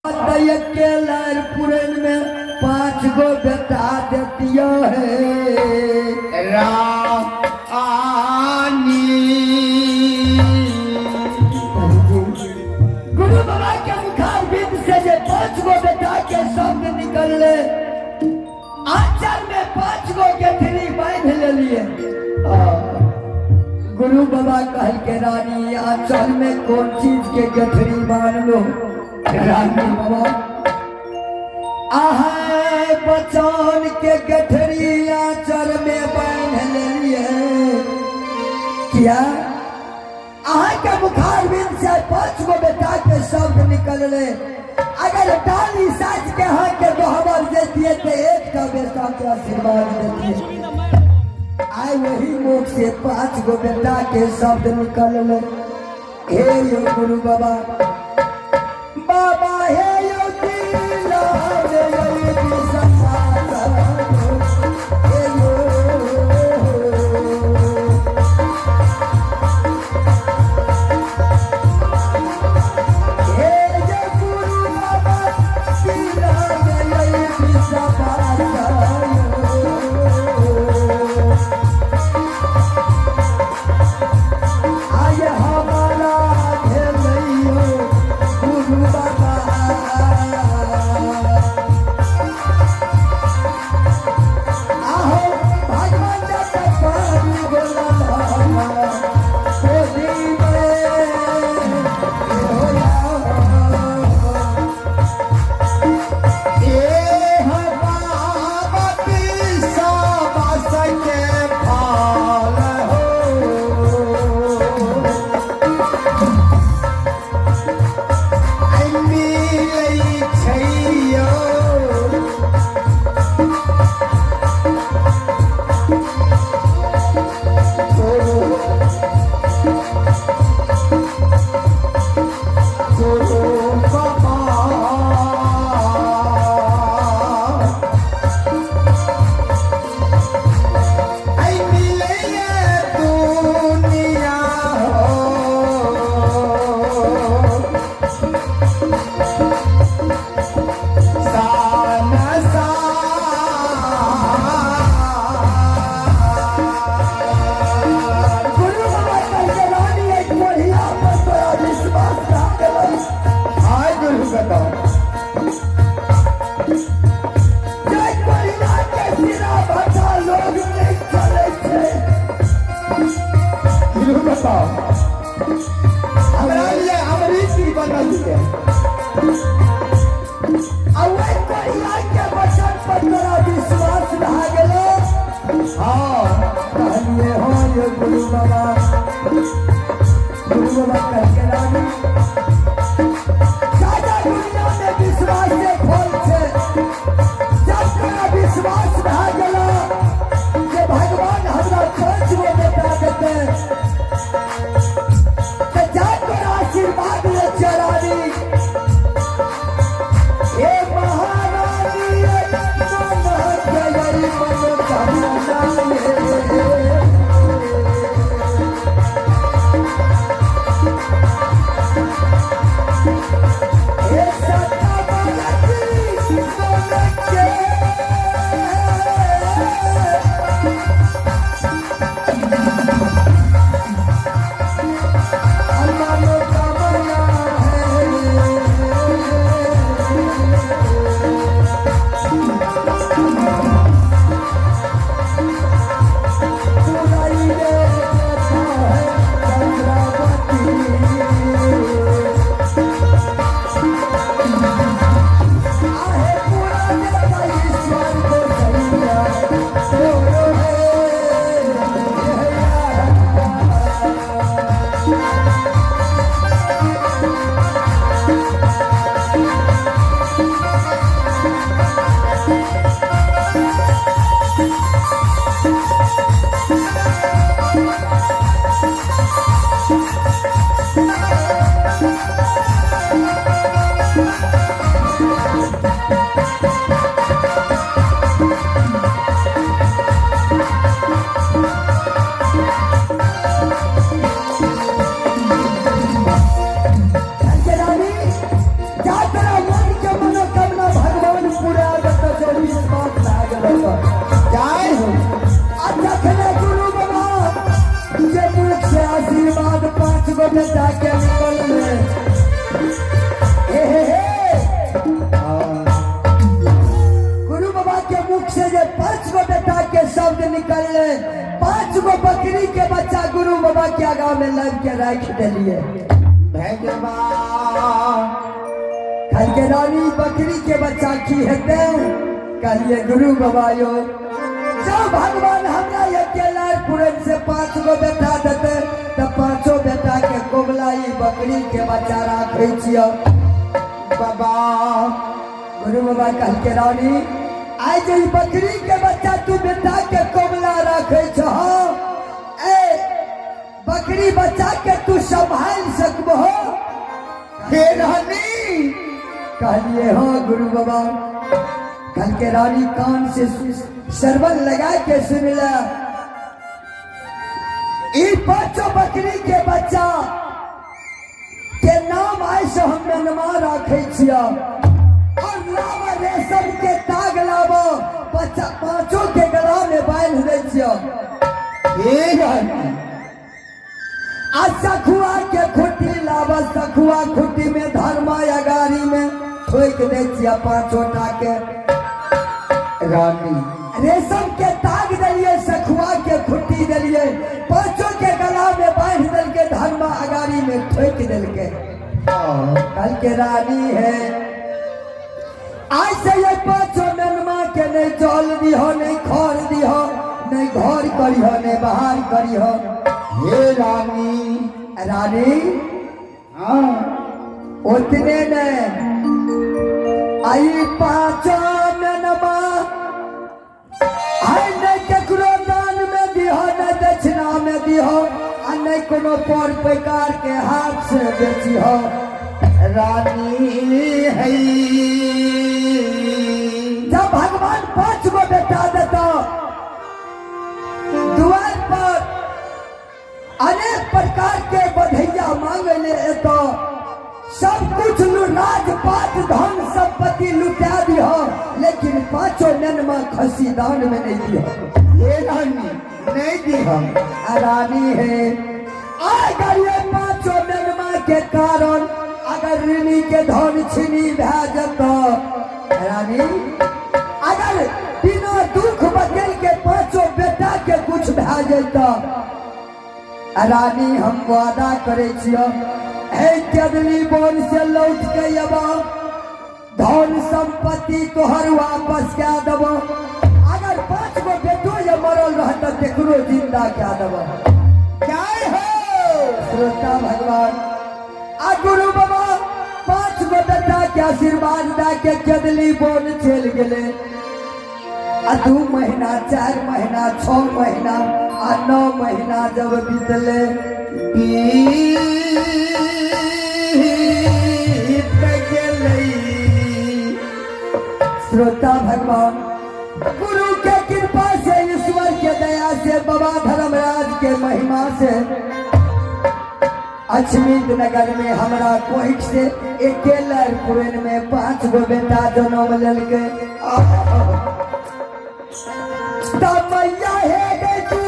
एके लार पुरन में 5 गो बेटा देतियो हे रानी। गुरु बाबा के मुखार बिंद से जे 5 गो बेटा के शब्द निकलले, आंचल में 5 गो गेठरी बांध लेलिए। गुरु बाबा कहल के रानी आंचल में कौन चीज के गेठरी बांधलो? रानी बाबा आहा बचन के गेठरी आंचल में बांध लेलिए। किया अहाँ के मुखार बिंद से 5 गो बेटा के शब्द निकलले, अगर डाली साज के अहाँ के दोहबर देतिए तो एक टा बेटा के आशीर्वाद देतिए। आइ वही मुख से 5 गो बेटा के शब्द निकलले। हे यो गुरु बाबा, बाबा हे यो दिला रे यो ससा हे यो। हे यो गुरु बाबा दिला रे यो ससा। आय हमारा भेलैयो गुरु बाबा। आहो भगवान के पानी गोला गोदी में होया। ए बाबा विश्वास के फल हो, आई मिलै छैयो। गुरु बाबा आई मिलै दुनिया हो। सार गुरु बाबा कह के रानी एक बढ़िया पर तोरा विश्वास रह गेलै। आय गुरु बताओ जे कोहिला के सिरा भटा लोग नहीं चलै छै। गुरु बताओ हमरा लिए अमृत ही बनल छै। आ ओहि कोहिला के वचन पर तोरा विश्वास रह गेलै। हाँ कहलिए हो यो गुरु बाबा। गुरु बाबा कह के रानी ज्यादा दुनिया में विश्वास से फल छै। जब तोरा विश्वास भए गेलो जे भगवान हमरा 5 गो बेटा देतै, तऽ जा तोरा आशीर्वाद ले छियौ रानी। मन के मनोकामना भगवान पूरा देता जरूर बात भए गेल। जय हो। आ जखने गुरु बाबा जे मुख से आशीर्वाद 5 गो बेटा के निकलले, हे हे हे, गुरु बाबा के मुख से जे 5 गो बेटा के शब्द निकलले, 5 गो बकरी के बच्चा गुरु बाबा के आगा में लाब के राख देलिए। भगवान कल के रानी बकरी के बच्चा की हेतै? कहलिए गुरु बाबा यो जब भगवान हमरा अकेला पूरन से 5 गो बेटा देते तो 5 बेटा के कोबला ई बकरी के बच्चा राखै छियो। बाबा गुरु बाबा कह के रानी आइ जे ई बकरी के बच्चा तू बेटा के कोबला राखै छहो, ए बकरी बच्चा के तू संभाल सकबहो? हे रानी। कहलिए हाँ गुरु बाबा। कल के रानी कान से सरवन लगा के सुनला, ई 5 बकरी के बच्चा के नाम आइ से हम मेनमा राखै छियो और लाव रेशम के ताग लाव बच्चा 5 के गला में बांध दै छियो। हे रानी। आ सखुआ के खुट्टी लाव, सखुआ खुट्टी में धर्मा अगारी में ठोक दै छियो 5 टा के। रानी रेशम के ताग दिलिए, सखुआ के खुट्टी दिलिए, 5 के गला में बांध दिलके, धर्मा अगारी में ठोक दिलके। कल के रानी है आज से ये 5 मेनमा के नहीं जल दिहो, नहीं खर दिहो, नहीं घर करिहो, नहीं बाहर करिहो। हे रानी। रानी हाँ उतने ने आई 5 मेनमा आई नहीं केकरो दान में दिहो, नहीं दक्षिणा में दिहो, आ नहीं कोनो पर पैकार के हाथ से बेचिहो। रानी है जब भगवान 5 गो बेटा देता द्वार पर अनेक प्रकार के बधैया मांगे ले एतो, सब कुछ राजपाट धन संपत्ति लुटा दिहो, लेकिन 5 नेनमा खसी दान में नहीं दिहो। हे रानी नहीं दिहो। रानी है अगर ये 5 नेनमा के कारण अगर ऋणी के धन छीनी भए जतो, रानी अगर बिना दुख बकेल के 5 बेटा के कुछ भए जतो, रानी हम वादा करे छियो हे कदली बोन से लौट के अबा, धन संपत्ति तोहर वापस कए देबो। अगर 5 गो बेटो ये मरल रहत तेकरो जिंदा कए देबो। जय हो। श्रोता भगवान आ गुरु बाबा 5 गो बेटा के आशीर्वाद दे के कदली बोन चल गेले। आ 2 महीना 4 महीना 6 महीना आ 9 महीना जब बीतले बीत गेलै। श्रोता भगवान गुरु के कृपा से, ईश्वर के दया से, बाबा धर्मराज के महिमा से अजमीर नगर में हमरा कोहिक से अकेला पुरन में 5 गो बेटा जन्म लेलके। तब मैया हे गई तू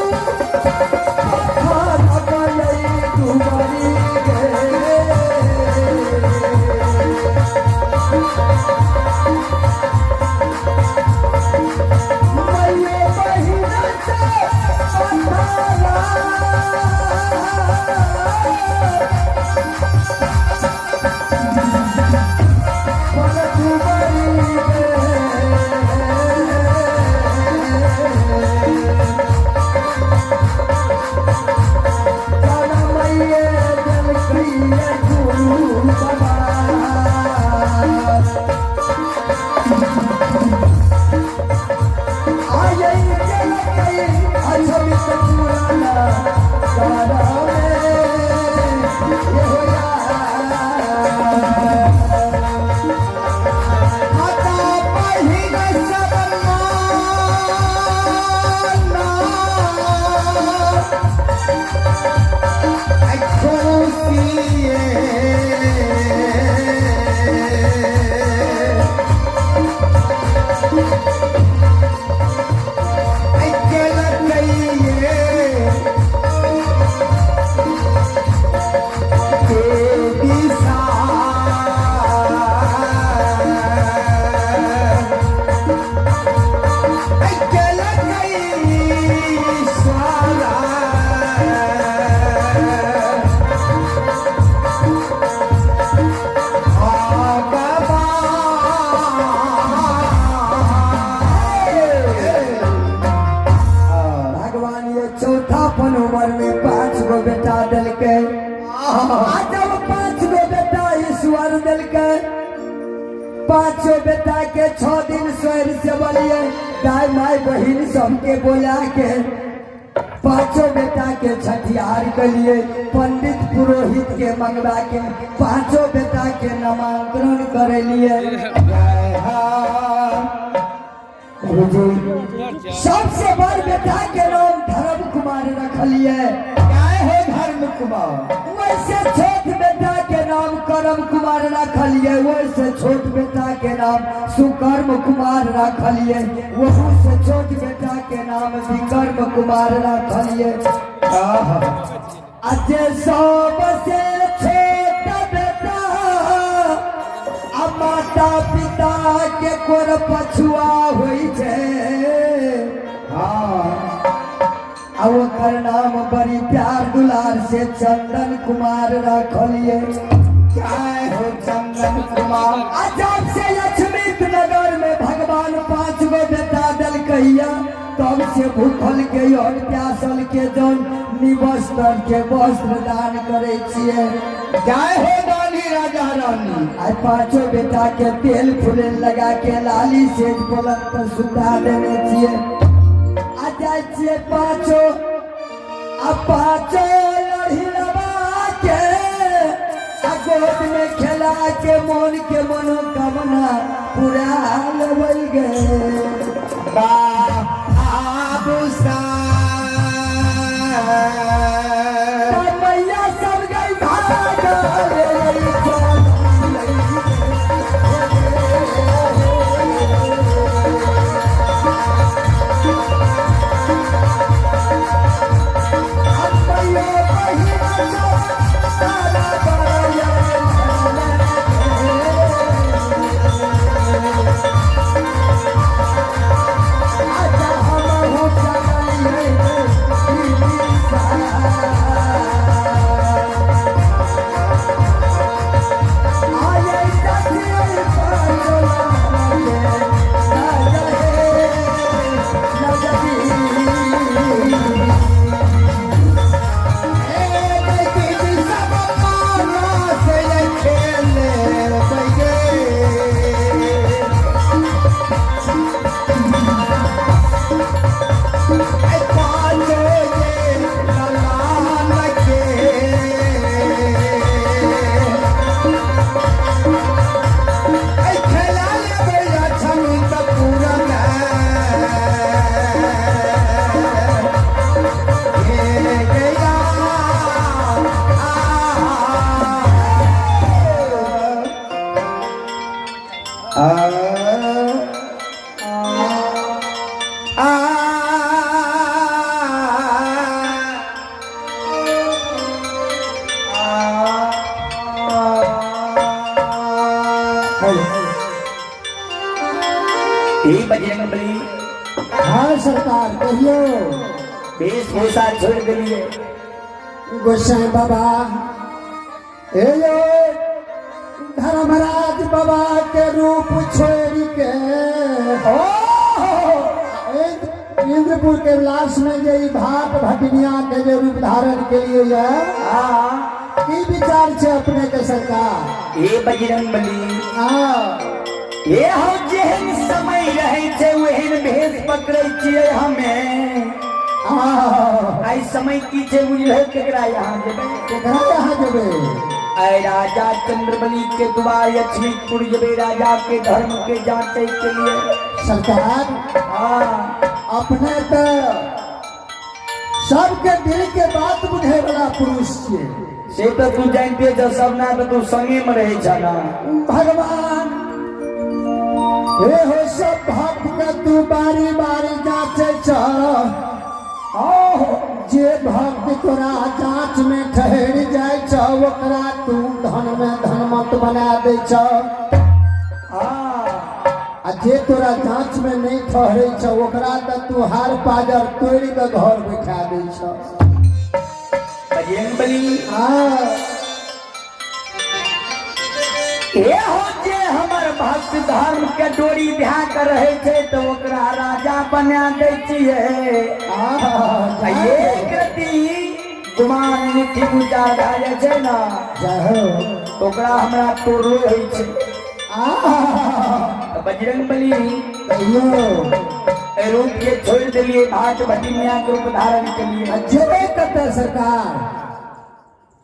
पांचों बेटा के 6 दिन स्वैर से बलिए, दाई माई बहिन सबके बोला के पांचों बेटा के छठिहार के लिए पंडित पुरोहित के मंगवा के पांचों बेटा के नामांकन करे लिए। गुरुजी सबसे बड़ बेटा के नाम धर्म कुमार रखलिए। जय हो धर्म कुमार। वैसे छोट बेटा के नाम करम कुमार रखलिए, वैसे छोट बेटा के नाम सुकर्म कुमार रखलिए, वहू से छोट बेटा के नाम विकर्म कुमार रखलिए। अजे सबसे छोट बेटा आ माता पिता के कोर पछुआ होइ छै। हाँ आ ओकर नाम बड़ी प्यार दुलार से चंदन कुमार रखलिए। जय हो चंदन कुमार। आ जब से लक्ष्मी नगर में भगवान 5 गो बेटा दलकैया, तब से भूखल के और प्यासल के जन निवस्त्र के वस्त्र दान करे छिए। जय हो दानी राजा रानी। आइ पांचों बेटा के तेल फुलेल लगा के लाली सेज पलंग पर सुता देने छिए। आ जाए छिए पांचों, आ पांचों लड़ी लबा के आ गोद में खेला के मन के मनोकामना पूरा लेबै गे। बाबू सा मैया सब गई भागल बजरंग बली। हाँ सरकार कहियो। वेशभूषा छोड़ दिलिए। गोसाई बाबा हे यो धर्मराज बाबा के रूप छोड़ के ओ इंद्रपुर के विलास में जे भाट भटनिया के जे रूप धारण के लिए ये की विचार छे अपने के सरकार? हे बजरंग बली। हाँ ये हो जेहन समय रहे छे ओहन भेष पकड़े छियै हमें। हाँ आई समय की छे बुझले केकरा यहाँ जेबै? केकरा यहाँ जेबै? आइ राजा चंद्रबली के दुआर लक्ष्मीपुर जेबै राजा के धर्म के जांचे के लिए। सरकार हाँ अपने तो सबके दिल के बात बुझे वाला पुरुष छे। से तो तू जानते छ सब ना तो तू संगे में रहे छ ना। भगवान हे हो सब भक्त के तू बारी बारी जांचे छ। जे भक्त तोरा जांच में ठहर जाय छ ओकरा तू धन में धनमत बना दे छ। आ जे तोरा जांच में नहीं ठहरे छ ओकरा त तू हार पाजर तोड़ के घर बैठा दे छ। बजरंग बली। हाँ हे हो जे हमर भक्त धर्म के डोरी भ्या के रहे छे तो ओकरा राजा बना दे छियै। एक रति गुमान मुट्ठी विचार भए जाइ छै ना जय हो ओकरा हमरा तोड़लो होइ छै। तऽ बजरंग बली कहियो एहि रूप के छोड़ि देलियै, भाट भटिनिया के रूप धारण केलियै। आ जेबै कतऽ सरकार?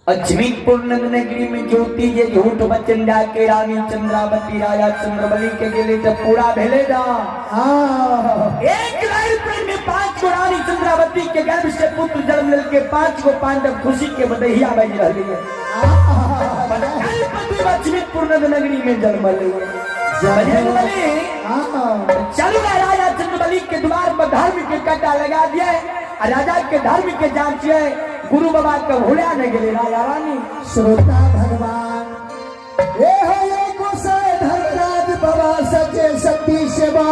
अजमीरपुर नगरी में ज्योति जे झूठ वचन जाके रानी चंद्रावती राजा चंद्रबली के गेले तो पूरा भेले ना। हाँ। एक रात में 5 गो रानी चंद्रावती के गर्भ से पुत्र जन्म लेके 5 गो पांडव खुशी के बदहिया बज रही है। अजमीरपुर नगरी में जन्म ले बजरंगबली। हाँ। चलू ना राजा चंद्रबली के द्वार पर धर्म के कट्टा लगा दिए आ राजा के धर्म के जांचिए गुरु बाबा के भूला नहीं गेले राजा रानी। श्रोता भगवान ए हो ये गोसाई धर्मराज बाबा सचे सती सेवा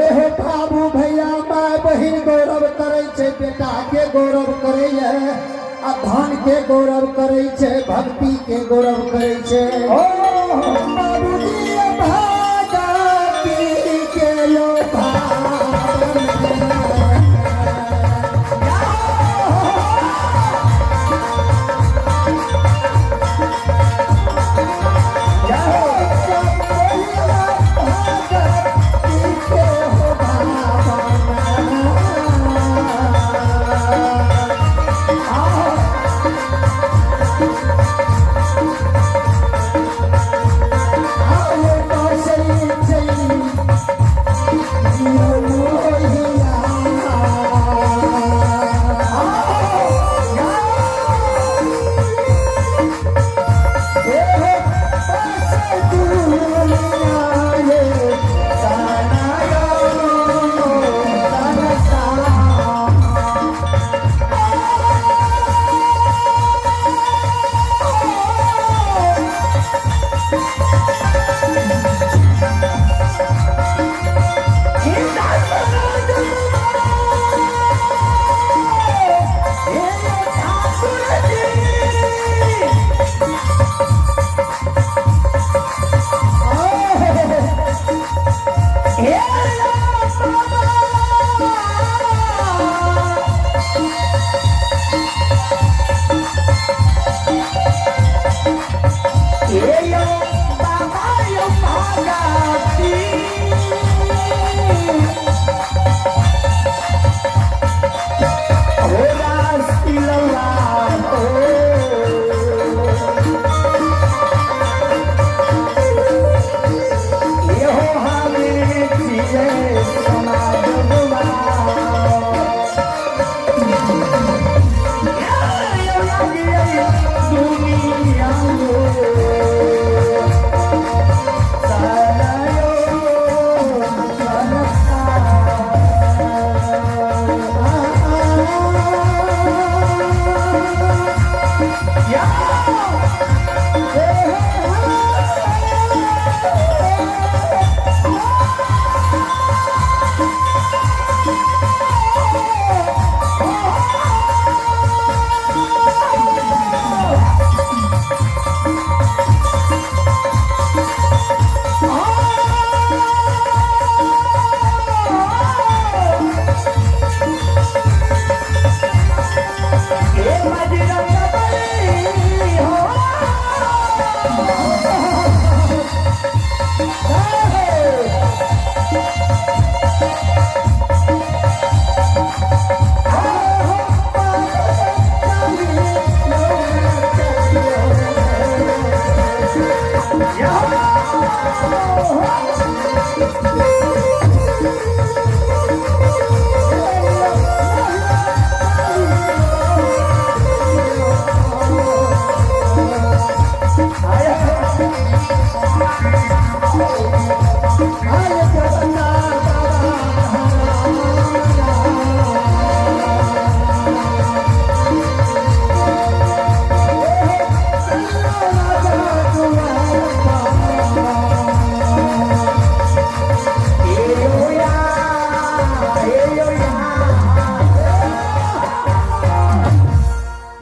ए हो बाबू भैया माय बहिन गौरव करे छे, बेटा के गौरव करे है, आ धन के गौरव करे छे, भक्ति के गौरव करे छे। ओ बाबूजी भागती के यो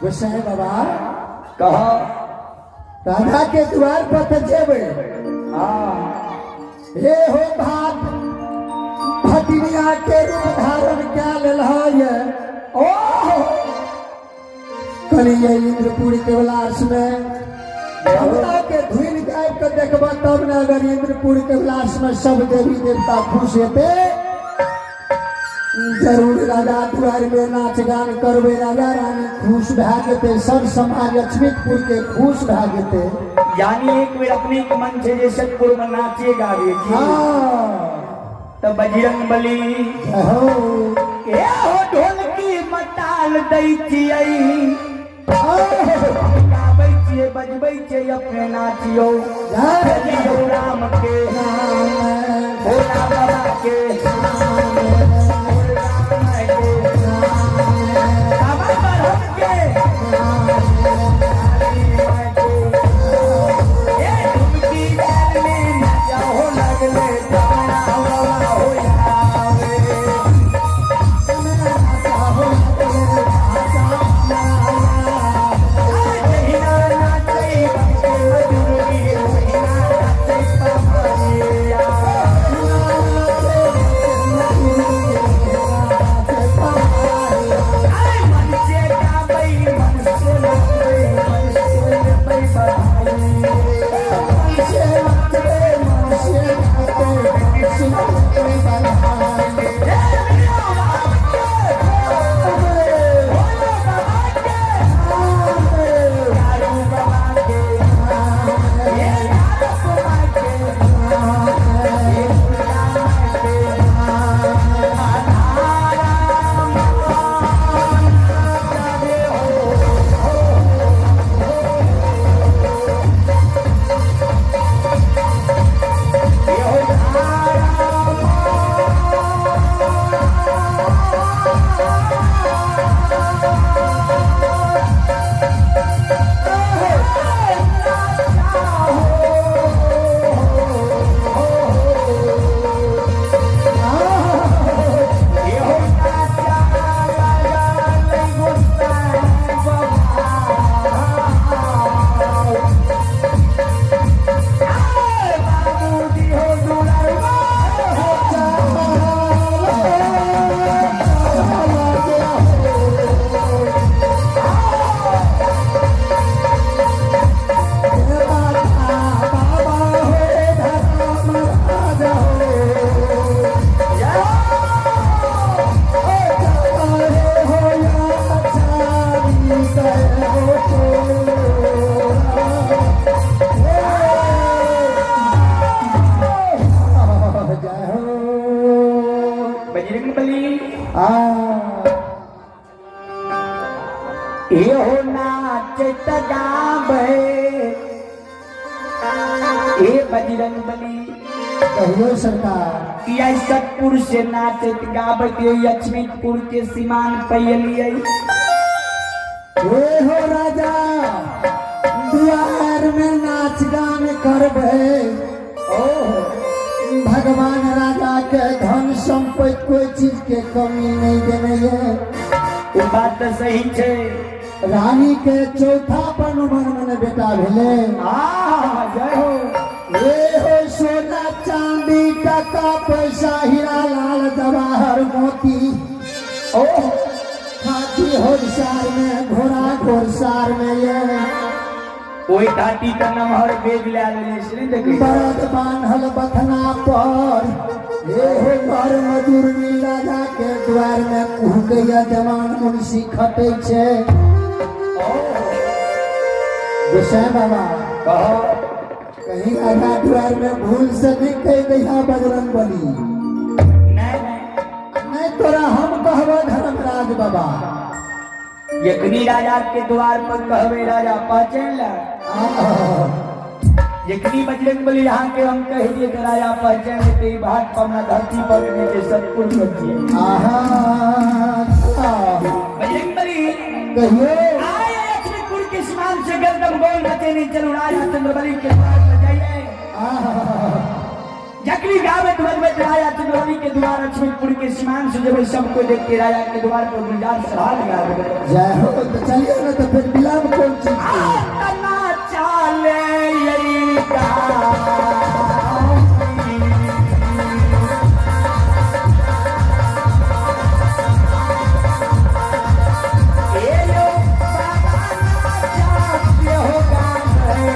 गोसाई बाबा कहो राधा के द्वार पर तो जेबै। हाँ। हे हो भात भटिनिया के रूप धारण क्या लेल है। ओ कहलिए इंद्रपुर के विलास में हमरा के धुन गायब के देखबह तब ने अगर इंद्रपुर के विलास में सब देवी देवता खुश हेतै। जरूर राजा दुआर में नाच गान करबै, राजा रानी खुश भए जेतै, सब समाज लक्ष्मीपुर के खुश भए जेतै। यानी एक बेर अपने के मन छै जे सतपुर में नाचे गावे की। हाँ। तऽ बजरंग बली जय हो। ए हो ढोलकी मताल दै छियै, गाबै छियै, बजबै छियै, अपने नाचियौ। जय दियौ राम के, राम, भोला बाबा के, राम, राम के, बाबा बरहम के, काली माई के। ए ठुमकी चाल में नाचा हो लगले, जमाना बाबा हो आवे। जहिना नाचै बनके मजूरी, तहिना नाचै पवनिया। अरे मन से गाबै, मन से नाचबै, मन से लेबै बधाई। हे राम के, भोला बाबा के, दारू बाबा के, हे नारद माई के, हे दुर्गा माई के, राम जागे हो। ये हो बाबूजी हो दुलारुआ। जय हो। बजरंग बली। आ। एहो नाचत गाबै, ए बजरंग बली। कहियो सरकार। ई आइ सतपुर से नाचैत गाबैत लक्ष्मीपुर के सीमान पैलियै। हे हो राजा दुआर में नाच गान करबै। ओ भगवान राजा के धन संपत्ति कोई चीज के कमी नहीं देने ये। ओ बात तऽ सही छै। रानी के चौथा पर उमर में बेटा भेले। आ जय हो। हे हो सोना चांदी टका पैसा हीरा लाल जवाहर मोती, ओ हाथी होरसार में, घोड़ा घोड़सार में ये। ओहि घाटी के नमहर बेग लए लेने से नहि देखै। बरद बान्हल बथना पर, हे हो घर मजदूर राजा के द्वार में कुहकैया जवान मुंशी खटै छै। ओ गोसाई बाबा। कहो। कहीं राजा द्वार में भूल से नहीं कह दैहा बजरंग बली। नहि नहि। नहीं तोरा हम कहबो धर्मराज बाबा। जखनी राजा के द्वार पर कहबे राजा पहचान ला। जखनी बजरंग बली यहाँ के हम कह दिए कि राजा पहचान लेते, ई भाट पर अपना धरती पर के सतपुर पर दिए। आहा। बजरंग बली। कहियो। आए लक्ष्मीपुर के सीमान से गर्दन गोल बचे नहीं, चलू राजा चंद्रबली के द्वार पर जाइए। आहा। जखनी गावे बजबैत राजा चंद्रबली के द्वार लक्ष्मीपुर के सीमान से जब सबको देख के राजा के द्वार पर गुलजार सभा लगा देबै। जय हो। तो चलिए ना, तो फिर विलम्ब कौन चीज के? तना चाले यही का। ए यो बाबा नाचा हो गावे।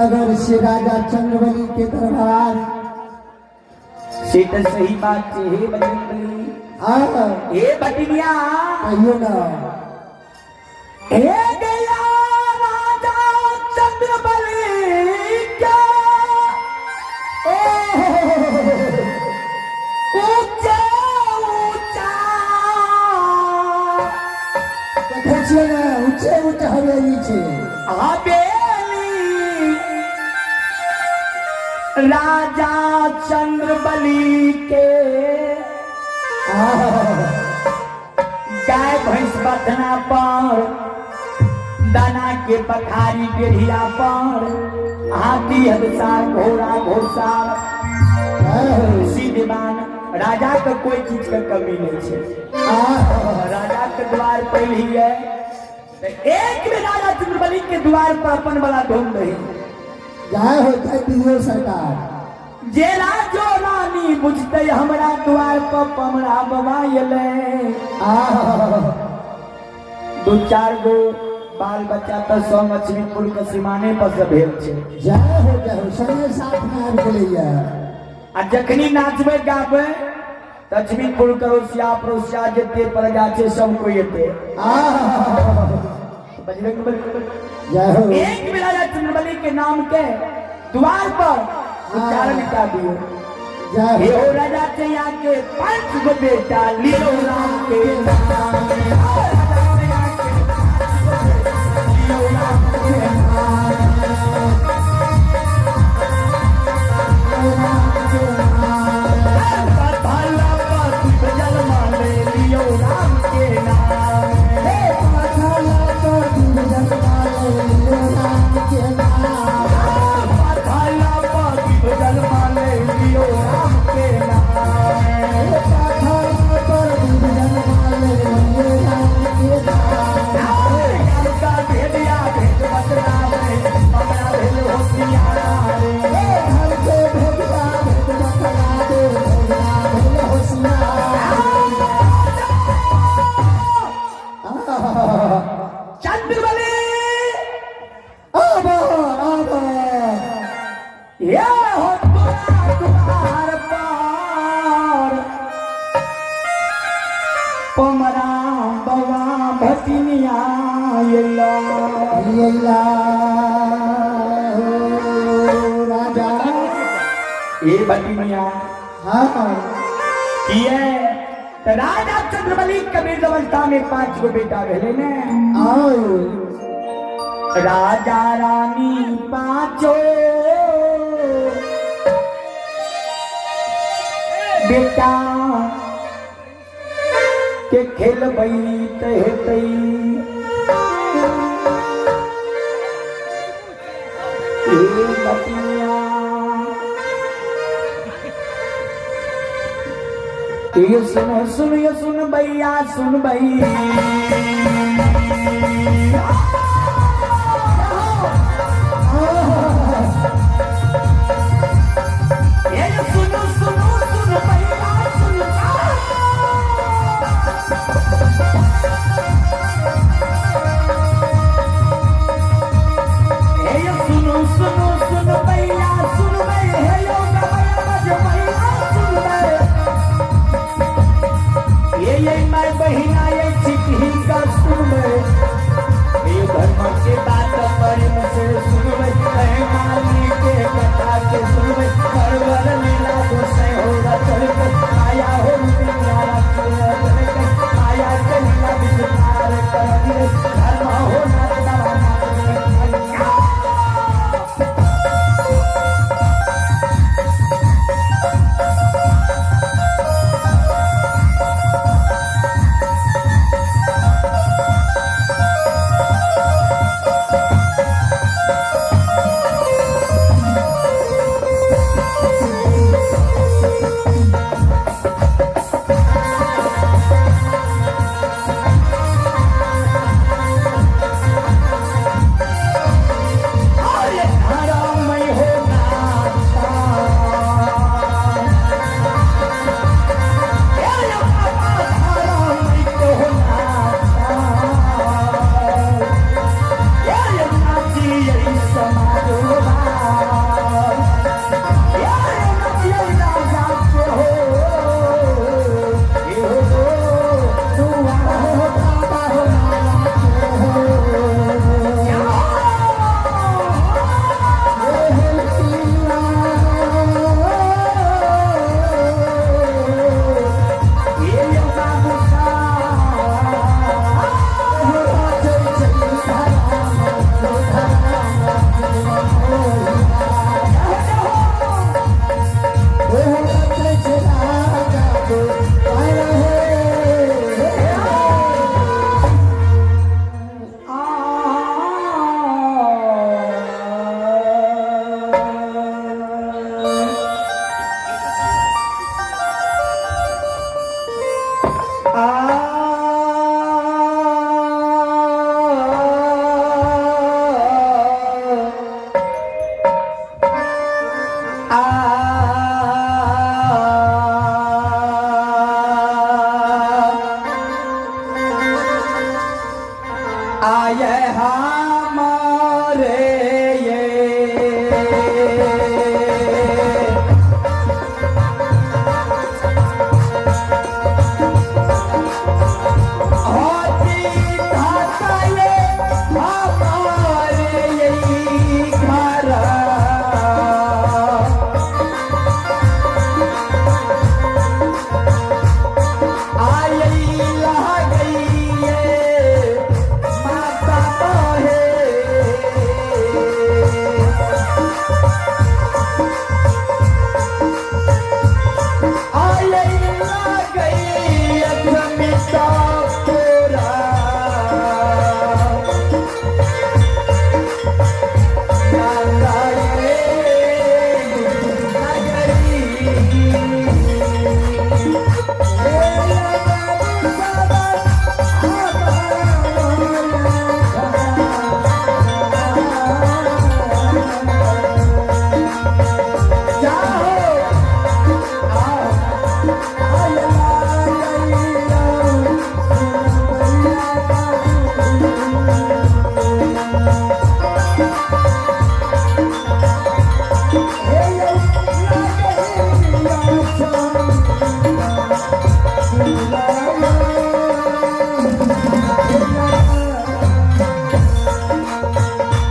नगर से राजा चंद्रबली के दरबार। से तऽ सही बात छै हे बजरंगबली। हाँ। हे बटनिया। कहियो ना। हे गया राजा चंद्रबली के ऊंचा ऊंचा देखै छियै ने, ऊँचे ऊँचे हवेली छै। हवेली राजा चंद्रबली के गाय भैंस बथना पर, दाना के पखारी डेढ़िया पर, हाथी हदसार घोड़ा घोड़सार सीधमान। राजा के कोई चीज के कमी नहीं छै। राजा के द्वार पर ही है एक भी राजा चंद्रबली के द्वार पर अपन वाला धूम नहीं। जय हो, जय दियो सरकार। जे राजो रानी बुझते हमरा द्वार पर पमरा बाबा एलै, दू चार गो बाल बच्चा तऽ सब लक्ष्मीपुर के सीमाने पर से भेल छै। जय हो, जय हो, संगे साथ में आबि गेलैया। आ जखनी नाचबै गाबै लक्ष्मीपुर करोसिया पड़ोसिया जते प्रजा छै सब कोई एते। बजरंग बली। जय हो। एक भी राजा चंद्रबली के नाम के द्वार पर उच्चारण का दियो। जय हे हो। हो राजा चैया के पांच गो बेटा लियो राम के नाम। राजा चैया के पांच गो बेटा लियो राम के नाम। भला पति जन्म ले लियो राम के नाम। हे पाछला पर जन्म ले राम के नाम। भला पति जन्म ले लियो राम के नाम। हे पाछला पर जन्म ले राम के नाम। का भेदिया भेद बतलावे हमरा भेल होशियार। हे घर के भेदिया भेद बतलावे भोला भेल होशियार। चंद्रबली। आबा आबा। ये हो तोरा द्वार पर पमरा बवा भटिनिया अयला। अयला हो राजा। ए भटिनिया। हाँ। किए तऽ राजा चंद्रबली कबीर अवस्था में पांच गो बेटा भेलै ने। आओ। राजा रानी पांचो बेटा के खेलबै तऽ हेतै। ए बतिया ये सुनो सुन ये सुन भैया सुन भैया। ये सुनो सुनो सुन भैया सुन। हे सुनो सुनो सुन भैया सुन भै, हे यो गवैया बज भैया सुन भै। ये मैं बहिना ये छिपही का सुन भै। ये धर्म के बात प्रेम से सुनबै, कहे माली के कथा के सुनबै। परवर लीला गोसाई हो रचल के माया हो प्यारा चल के माया के लीला विस्तार कर दिए धर्म हो नाथ नवा नाथ। आ आ आये हमारे ये होती धाता ये हमारे ये घर। आई लह गई ये माता मोहे। आई लह गई अक्षमिता पूरा। माता ये नगरी। जाओ आओ।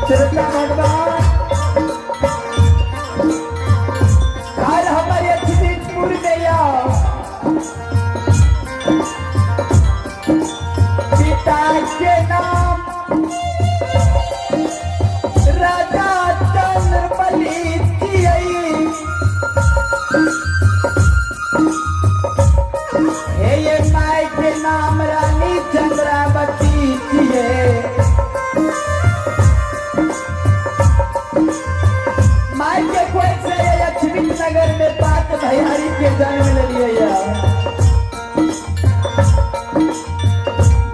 चलता भगवान घर हमारे अक्षितपुर में आओ। पिता के नाम राजा चंद्रबली जियई। हे ये माई के नाम रानी चंद्रावती जिये। माई के कोई से लक्ष्मी नगर में बात भैयारी के जन्म ले लिए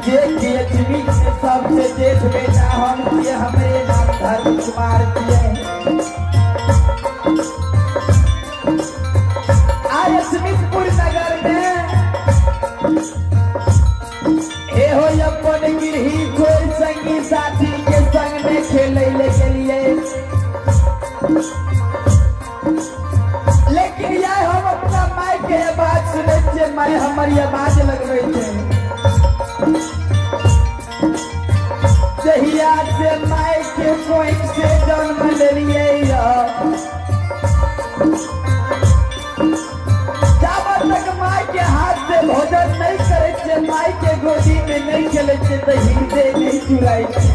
जे कि लक्ष्मी के सबसे जेठ बेटा हम किए, हमरे नाम धर्म कुमार किए। आज लक्ष्मीपुर नगर में हे हो अपन गिरही कोई संगी साथी के संग में खेले ले के लिए। लेकिन यह हम अपना माय के आवाज सुनै छियै, माय हमर आवाज लगबै छै। जहिया से माय के कोख से जन्म लेलियै य, जाबत तक माय के हाथ से भोजन नहि करै छियै, माय के गोदी में नहि खेलै छियै, तऽ हृदय नहि चुराइ छै।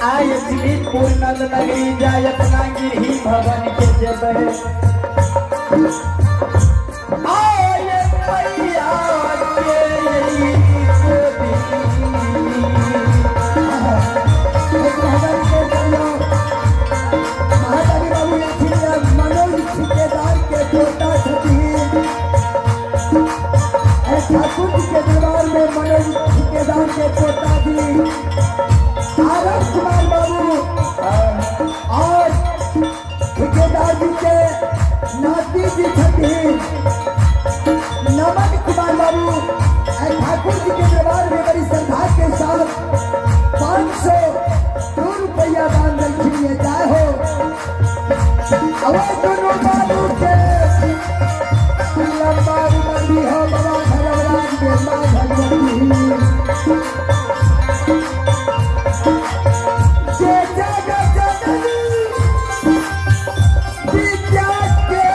आय जीवितपुर नंद नगरी जाय अपना गिरही भवन के जेबै। आय मैया के गोदी। महादानी बाबू मनोज ठेकेदार के पोता छथिन। ठाकुर जी के दरबार में मनोज ठेकेदार के पोता जी आरव कुमार बाबू और ठेकेदार जी के नाती जी छथिन नमन कुमार बाबू। ठाकुर जी के दरबार में बड़ी श्रद्धा के साथ 502 रुपया दान रखिए। जाए हो अवे दोनों बाबू के लंबा उम्र भी हो बाबा धर्मराज के माँ भगवती। जे जगत जननी विद्या के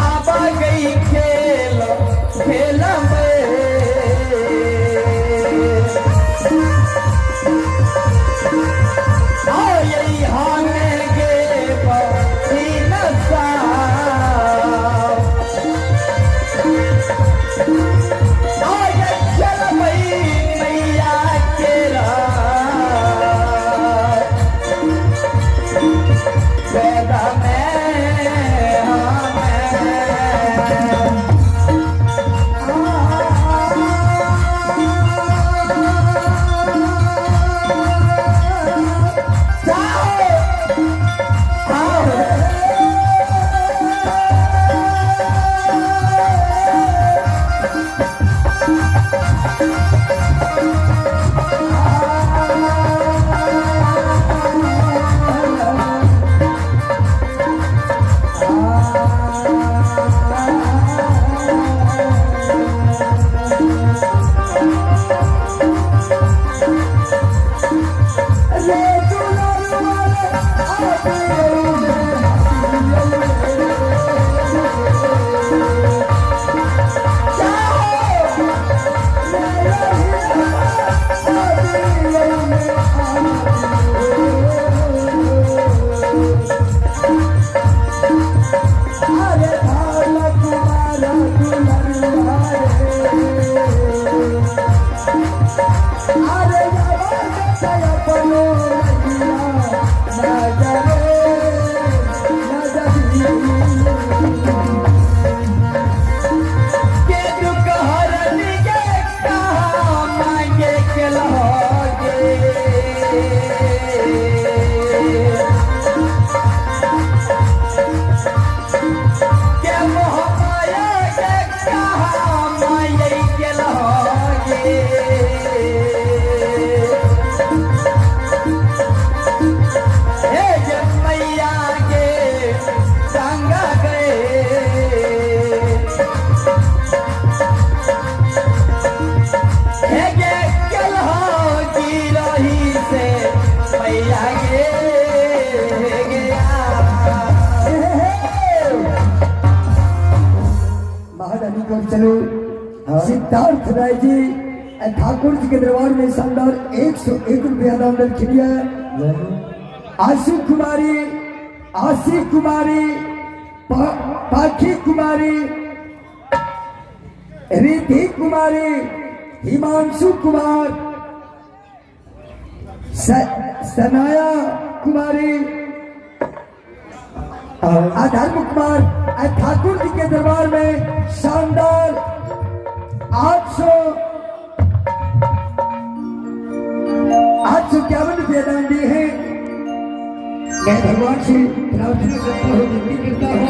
आबा गई खेल खेल में। आई हाने गे बहिन साहब। आय चलबै मैया के रात। वेद में हमें रे दुलारुआ रे आबे अरे भाला कुमारा दुलारुआ रे अरे यावा अपनो नजरे नजरी। के दुख हरन के कहा मांगे के लहोगे। के मोह माया के कहा मांगे के लहोगे। हे जे मैया के संग गए। हे गे कलहो की रही से मैया गे गया। महारानी को चलो सिद्धार्थ राय जी ठाकुर जी के दरबार में शानदार 101 रुपया दान दलखिन है। आशु कुमारी, आशी कुमारी, पाखी कुमारी, रिद्धि कुमारी, हिमांशु कुमार, सनाया कुमारी, अधर्म कुमार ठाकुर जी के दरबार में शानदार 851 रुपये दान दिए हैं। मैं भगवान से प्रार्थना करता हूँ, विनती करता हूँ।